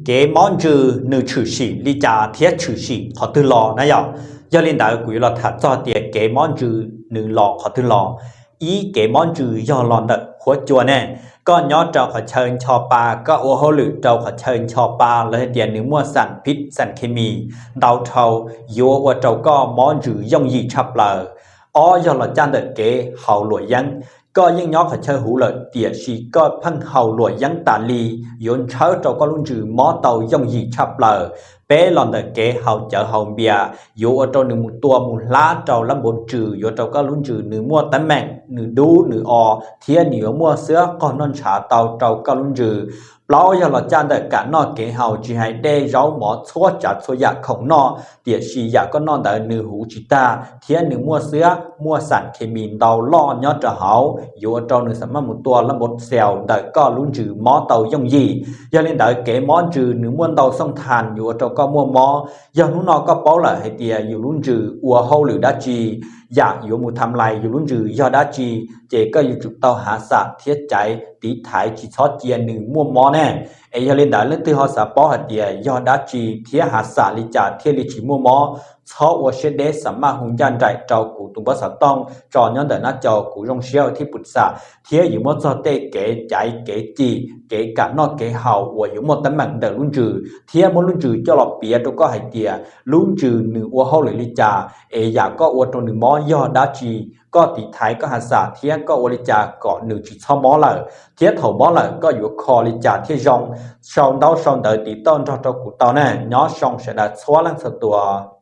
Kev mob ntsws nws tshwm sim li cas thiab tshwm sim qhov twg los na yom? Yog li ntawd kuv yuav los tham txog tias kev mob ntsws nws los qhov twg los. Ib, kev mob ntsws yog los ntawm qhuab cua ne. Koj nyob rau qhov chaw ncho pa, koj ua hauj lwm rau qhov chaw ncho pa los hais tias nws muaj xam phib xam khes mis ntau dhau, yuav ua rau koj mob ntsws yooj yim tshaj plaws. Ob, yog los caj ntawm kev haus luam yeeb. Koj yeej nyob qhov chaw huv lawm tiam sis koj pheej haus luam yeeb tas li, yuav ntshawb rau koj lub ntsws mob tau yooj yim tshaj plaws. Peb, los ntawm kev haus cawv haus npias, yuav ua rau nws mus tua mus hlab rau lab npoo ntsws, yuav rau koj lub ntsws nws muaj teeb meem, nws dub nws o, thiab nws yuav muaj xwab qog noj ntshav tau rau koj lub ntsws. Plaub, yog los caj ntawm kam noj kev haus, tsis hais dej zaub mov txhua tsav txhua yam khoom noj, tiam sis yam koj noj ntawd nws huv tsis tag thiab nws muaj xwab muaj xam khes mis ntau loj nyob rau hauv, yuav ua rau nws xam maj mus tua lab npoo xaus ntawm koj lub ntsws mob tau yooj yim. Yog li ntawd kev mob ntsws nws muaj ntau xooj thas yuav ua rau koj muaj mob. Yog hnub no koj paub lawm hais tias yus lub ntsws ua hauj lwm dab tsi, yam yuav mus tham lais yus lub ntsws yog dab tsi, ces koj yuav tsum tau hav xam thiab caiv tiv thaiv tsis txhob cia nws muaj mob ne. Es yog li ntawd leej twg ho xav paub hais tias yog dab tsi thiab hav xam li cas thiaj li tsis muaj mob, txhob ua siab deb, xam maj hu ncaj nraim rau kuv tus npawb xov tooj tso nyob ntawm nab cau, kuv zoo siab thiab pum xam thiab yuav muab txog tej kev caiv kev cim kev kam noj kev haus uas yuav muaj teeb meem ntawm lub ntsws thiab muab lub ntsws coj los piav rau koj hais tias lub ntsws nws ua hauj lwm li cas, es yam koj ua rau nws mob yog dab tsi, koj tiv thaiv koj hav xam thiab koj ua li cas kom nws tsis txhob mob lawm, thiab thaum mob lawm koj yuav kho li cas thiaj zoo. Sau ntaub sau ntawv tiv tauj nrog rau kuv tau na. Nyob zoo sawv daws txhua leej txhua tus.